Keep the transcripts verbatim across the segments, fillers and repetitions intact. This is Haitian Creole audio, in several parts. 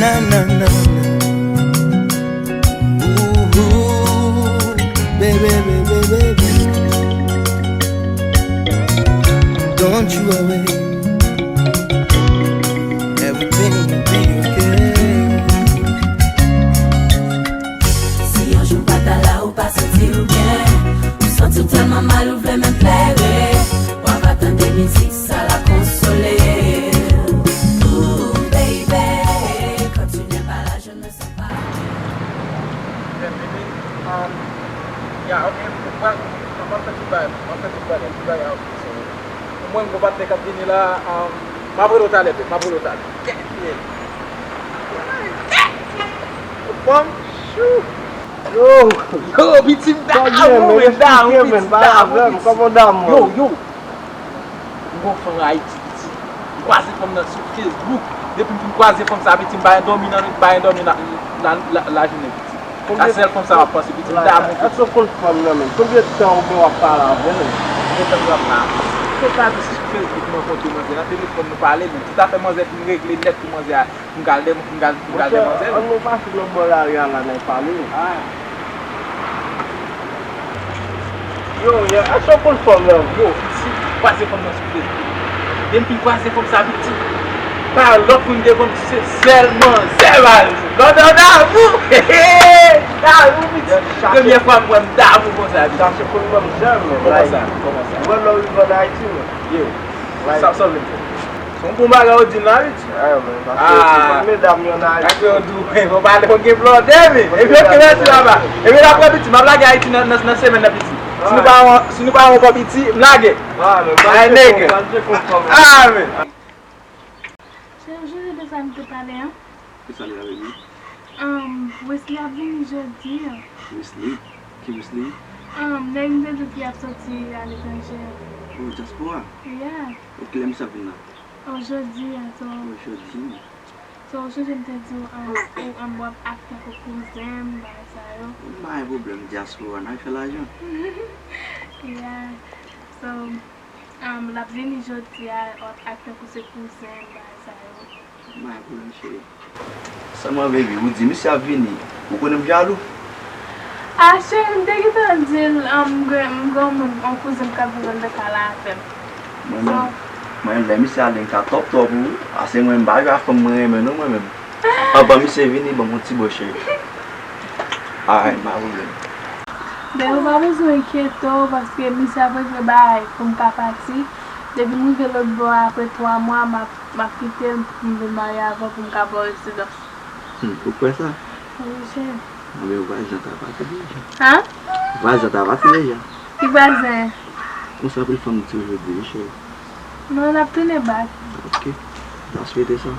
Na, na, na, na. Ooh, baby, baby, baby. Don't you worry. Everything will be okay. Si yon jou m pa ta la, ou pa santi w byen, ou santi w tèlman mal, ou vle menm plere, w ava tande mizik sa la konsole w. Ooh, baby, quand tu n'es pas là, je me sens pas. Byenvini. Um, ya, ok, m pral, m ap fè tout bagay, m ap fè tout bagay, tout bagay, ok, so, mwen, m gon patnè k ap vini la, um, m ap rele w talè, babe, m ap rele w talè. Ou fòm? Chou! Yo! Yo, piti m damou, men damou, piti m damou, piti. Kòman damou? Yo, yo! M gon fanm Ayiti, piti. M kwaze fanm nan sou Facebook. Depi m fin kwaze fanm sa, piti, m pa endòmi nan, m pa endòmi nan, nan la, lajounen, piti. Sa sèl fanm sa m ap panse, piti, m damou, piti. Èske w konn fanm nan menm? Konbyen tan ou gen w ap pale avè l? Konbyen tan m ap pale? Se pa di sou Facebook m rankontre manzè nan, telefòn nou pale, men tout afè manzè fin regle nèt pou manzè a. M ka al dè, m ka al, m ka al dè manzè. Monchè, ann nou pase nan bò lari a la, n al pale. Ah. Yo, yo, èske w konn fanm nan, bro? Si, m kwaze fanm nan sou Facebook. Depi m kwaze fanm sa, piti, pa lòt moun devan m, se sèl manzè, baz. Lòt an damou. Damou, piti. Premyè fwa m wè m damou konsa, piti. Sa se pou manzè, men. Kòman sa? Kòman sa? Ou wè lè w rive ann Ayiti, men. Yo. Sa, sa w vle m fè? Se yon bon bagay ou di m la, piti. Ah, men, paske se pa medam yo nan Ayiti. Paske yo di w, men, bon, pale, fò gen blòdè, men. Epi, ok, mèsi, papa. Epi, apre, piti, m ap lage Ayiti nan, nan, nan semèn nan, piti. Si nou pa, si nou pa yon bò, piti, m lage. Ah, men, ah, nèg. Ah, men. Cheri, ou sonje de sa nou te pale an? Ki sa li avè li? Um, Wesley ap vini jodi an. Wesley? Ki Wesley? Um, nèg m te di w ki ap soti aletranje an. Oh, dyaspora? Yeah. Oh, kilè misye ap vin la? Oh, jodi an, so. Oh, jodi. So, ou sonje m te di w, um, ou, um, w ap ak tankou kouzen m, bagay sa yo. Oh, pa gen pwoblèm, dyaspora, n al fè lajan. Yeah. So, um, l ap vini jodi a, w ap ak tankou se kouzen m, bagay sa yo. M pa gen pwoblèm, cheri. Sèlman, baby, ou di misye ap vini. Ou konnen m jalou. Ah, cheri, m te gentan di l, um, m gen, m gen yon moun, yon kouzen m k ap viv anndan kay la avè m. Mwen menm, mwen menm, lè misye ale, m ka tòp tòp ou. Ase mwen, m pa jwe ak fanm mwen renmen, non, mwen menm. Anvan misye vini, ban m yon ti bo, cheri. Alright, pa pwoblèm. Ben, ou pa bezwen enkyete w, paske misye ap regle bagay pou m ka pati. Depi m rive lòt bò a, apre twa mwa, m ap, m ap kite l pou m vin marye avè w pou m ka ba w rezidans. Hmm, ou kwè sa? Wi, cheri. Anben, vwazen an ta pati deja. Hein? Vwazen an ta pati deja. Ki vwazen? Konsa pou l fanm di w jodi, wi, cheri. Non, n ap tounen back. Ok. N ap swete sa.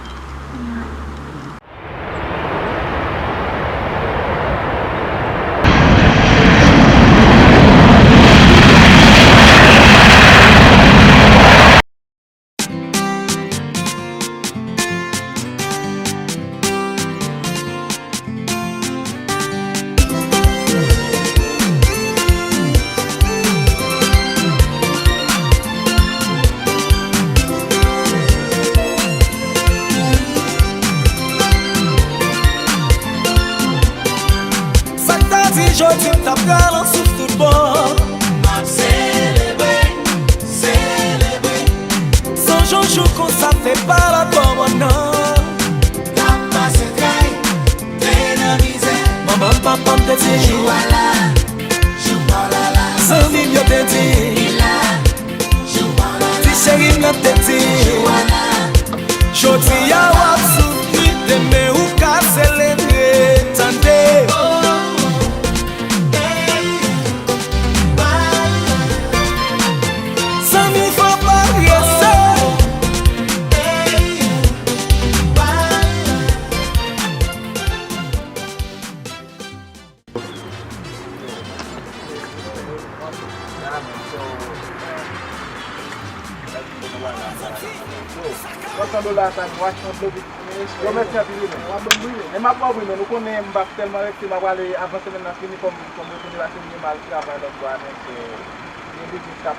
Sa k ta di jodi m t ap pral an souf tout bon. M ap selebre, selebre. San jou jou konsa fè pa la kòmandman. N ap pase tray, ple nan mizè. Manman m, papa m te di, jou a la, jou a la la. Zanmi m yo te di, li la, jou a la la. Ti cheri m nan te di, jou a la. Jodi a w ap soufri, demen ou ka selebre, tande. Zanmi, fò pa rese. Yo, mèsi anpil wi, men. W ap ban m wi, men. Men m ap ba w wi, men. Ou konnen m p ap tèlman rete, m ap prale avan semèn nan fini, fò m, fò m retounen paske m gen m al travay lòt bò a, men, so, gen biznis k ap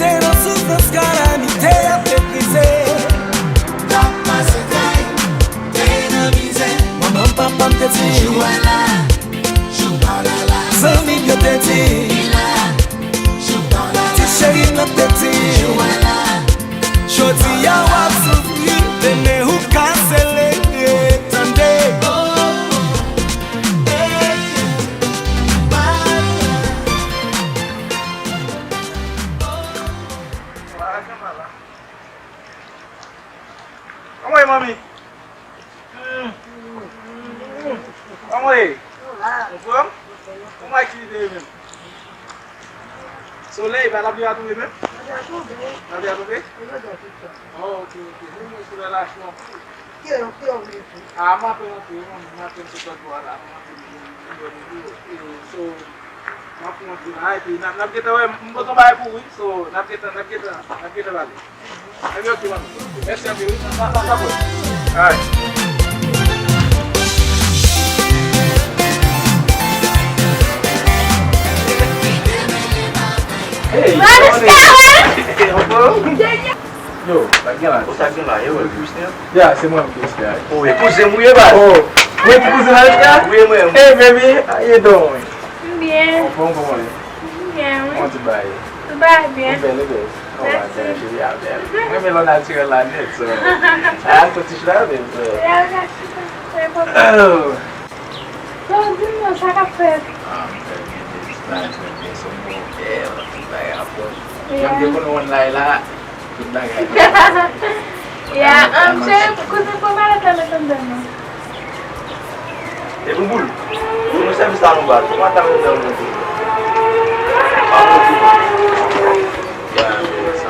Te nan soufrans, kalamite ap meprize. Manman papa m te di, jou a la, jou pa la la. Zanmi m yo te di, li la, jou pa la la. Ti cheri m nan te di, jou a la. Jodi a w ap soufri, demen ou ka selebre, tande. Kòman w ye, manmi? Kòman w ye? Anfòm? Kòman aktivite yo menm? Solèy, pa lapli a tonbe menm? Lapli a tonbe? Oh, ok, ok. Menm mwen solèy la cho anpil. Ah, m ape rantre, m ape sot lòt bò a la. M ape vin, vin, vin, vin, vin. So, m ap rantre la, epi n ap, n ap gentan wè, m pote yon bagay pou ou, wi. So, n ap gentan, n ap gentan, n ap gentan pale. Ebyen, ok, manmi. Mèsi anpil, wi. Sa, sa, sa bon. Alright. Hey, Vanessa, good morning. Anfòm? Yo, sa k gen la? Ou sa k gen la? Yo, Christian? Ya, se mwen, Christian. Oh, e kouzen m ou ye, baz? Oh, mwen ki kouzen Vanessa? Wi, mwen. Hey, baby, how you doing? M byen. Anfòm, kòman w ye? M byen, wi. Kòman tout bagay ye? Tout bagay byen. Ou bèl, ou bèl. Oh, my God, cheri a bèl. Mwen renmen lò natirèl la nèt, so. Al fè ti chita avè m, so. Ya, al chita. Oh. So, di m non, sa k ap fèt? Ah, m trè byen, baby. Sa trè byen, so m bèl, tout bagay ap bon. Yeah. Jan m te konn wè w la, tout bagay. Yeah, um, cheri, kote pran malèt la met anndan non? E bouboul, pou nou sèvis la nou ba l, pou mwen ta met anndan nou tou. Yeah, yeah, sa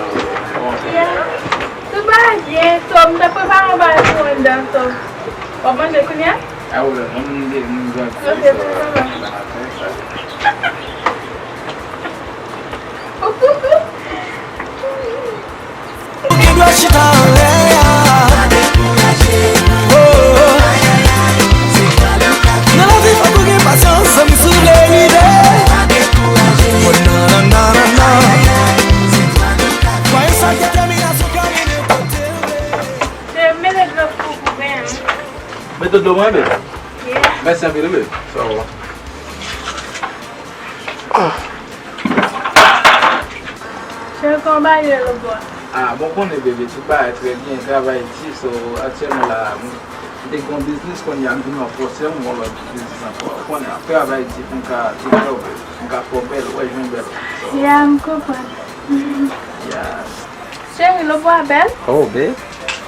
va. Yeah. Tout bagay byen, so, m ta prepare yon bagay pou anndan, so. W ap manje kounye a? A, w, m, m, m, m, ok, pa gen pwoblèm. Ou gen dwa chita anlè a. Oh, oh. Nan lavi fòk ou gen pasyans, zanmi, si w vle rive. Oh, nan, nan, nan, nan, nan. Kwè sa, detèminasyon ka mennen kote w vle. Se mete dlo pou, pou ben an. Mete dlo mwen, babe. Yeah. Mèsi anpil, babe. Sa va. Cheri, kòman bagay yo lòtbò a? Ah, bon, konnen, bebe, tout bagay trè byen, travay di, so, aktyèlman la, m, m te gen yon biznis, kounye a m vin ranfòse, m gen yon lòt biznis ankò. Ou konnen, ap travay di pou m ka, pou m ka fè w bèl, pou m ka fè w bèl, ou wè, jwenn bèl. So, yeah, m konprann. Yeah. Cheri, lòtbò a bèl? Oh, babe.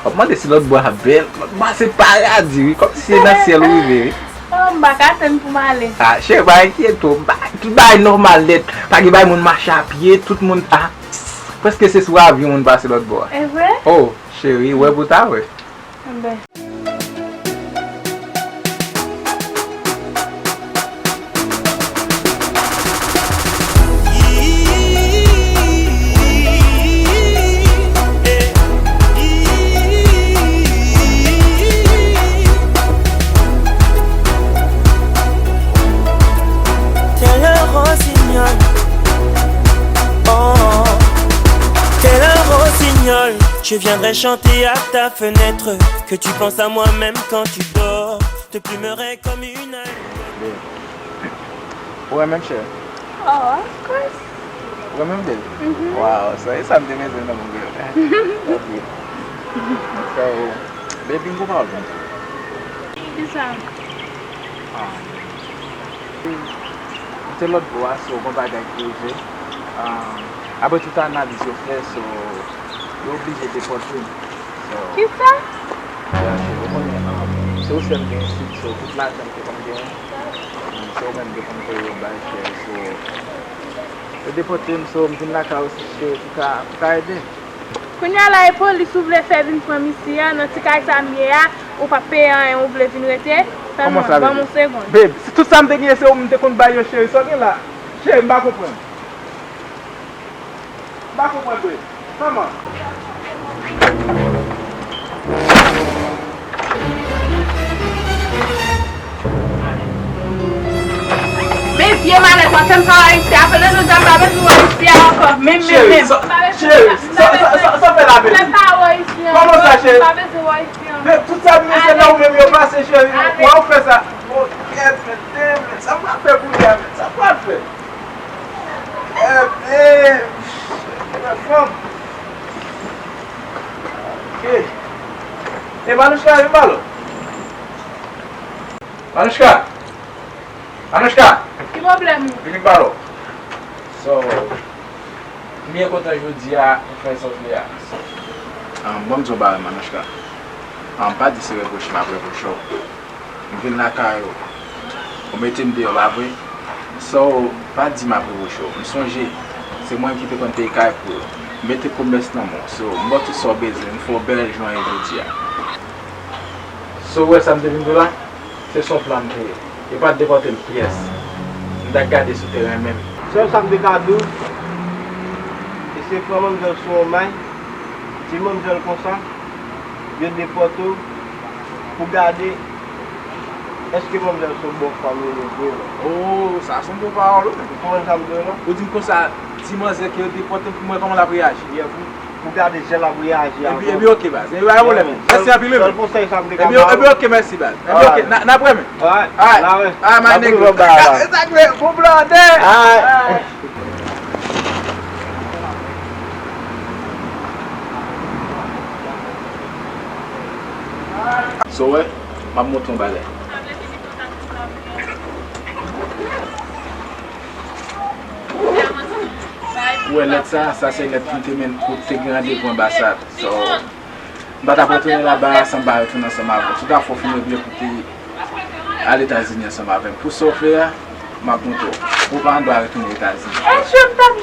W ap mande si lòtbò a bèl? Lòtbò a se paradi, wi. Kòmsi se nan syèl ou rive, wi. Oh, m pa ka tann pou m ale. Ah, cheri, pa enkyete w. Ba-, tout bagay nòmal nèt. Pa gen bagay moun mache a pye, tout moun, ah, prèske se sou avyon moun pase lòtbò a. E vre? Oh, cheri, wè pou w ta wè. Enben. Tel un rossignol, oh, tel un rossignol, je viendrai chanter à ta fenêtre, que tu penses à moi même quand tu dors, te plumerai comme une albinos. Ou renmen m, chè? Oh, of course. Ou renmen m, babe? Mhm. Wow, sa e sa m te bezwen nan moun, babe. Ok. So, babe, vin gon pawòl pou m di. Kisa? Ah. M te lòtbò a, so, gon bagay ki rive. Ah, apre tout analiz yo fè, so, yo oblije depòte m. So, kisa? Yeah, cheri, ou konnen, um, se ou sèl m gen isit, so, tout lajan m te konn genyen, um, se ou menm m te konn voye yo bay, cheri, so, yo depòte m, so, m vin lakay ou, cheri, pou ka, pou ka ede m. Kounye a la, e polis ou vle fè vin pran m isi a, nan ti kay sa m ye a, ou p ap peye anyen, ou vle vin rete? Kòman sa, baby? Ban m yon segonn. Babe, se tout sa m te genyen, se ou m te konn bay yo, cheri, sa w gen la? Cheri, m pa konprann. M pa konprann vre. Kòman? Vye malèt, w ap fè m pa wè isi a. Pandan nou di a, m pa bezwen wè isi a ankò. Menm, menm, Cheri, menm. Sa, cheri, sa, sa, sa, sa fè la, baby? Fè m pa wè isi a ankò. Kòman sa, cheri? M pa bezwen wè isi a ankò. Men tout sa m ye se nan ou menm yo pase, cheri. Wè ou fè sa. Oh, kèt, men, men, sa m pral fè kounye a, men? Sa m pral fè? Kèt, men, fanm. Ok. E Manouchka, vin ba l. Manouchka! Anouchka! Ki pwoblèm ou? Vini m pale w. So, m byen kontan jodi a, ou fè sa w vle a. Ah, bon, m di w bagay, Manouchka. Ah, m pa di se repwoche m ap repwoche w. M vin lakay ou. Ou mete m deyò, pa vre? So, pa di m ap repwoche w. M sonje, se mwen ki te konn peye kay pou ou. M mete komès nan men w. So, m ba w tout sa w bezwen. M fè w bèl jan w ye jodi a. So, ou wè sa m te vin di w la? Se sou plan m te ye. Yo pa t depòte m pyès. M t ap gade sou teren menm. Sèl sa m te ka di w, se pran manmzèl sou yon may, di manmzèl konsa, yo depòte w pou gade èske manmzèl se yon bon fanm li ye vre, non. Oh, sa se yon bon pawòl, wi. Ou konprann sa m di w la? Ou di m konsa, di manzè ke yo depòte m pou m wè kòman l ap reyaji. Yeah, pou, pou gade jan l ap reyaji avè w. Epi, epi, ok, baz. Epi, pa gen pwoblèm. Mèsi anpil, wi. Sèl konsèy sa m te ka ba w. Epi, ok, mèsi, baz. Epi, ok, n a, n ap wè, men. Alright. Alright. Alright, my nigga. Sa k vle, bon blòdè. Alright. So, wè, m ap montre yon bagay. Ou wè lèt sa, sa se lèt ki te men, pou te gen randevou anbasad. So, m pa t ap retounen laba a san m pa retounen ansanm avè w. Tout afè w fin regle pou te al Etazini ansanm avè m. Pou sa w fè a, m ap montre w. Ou pa andwa retounen Etazini. Èske m t ap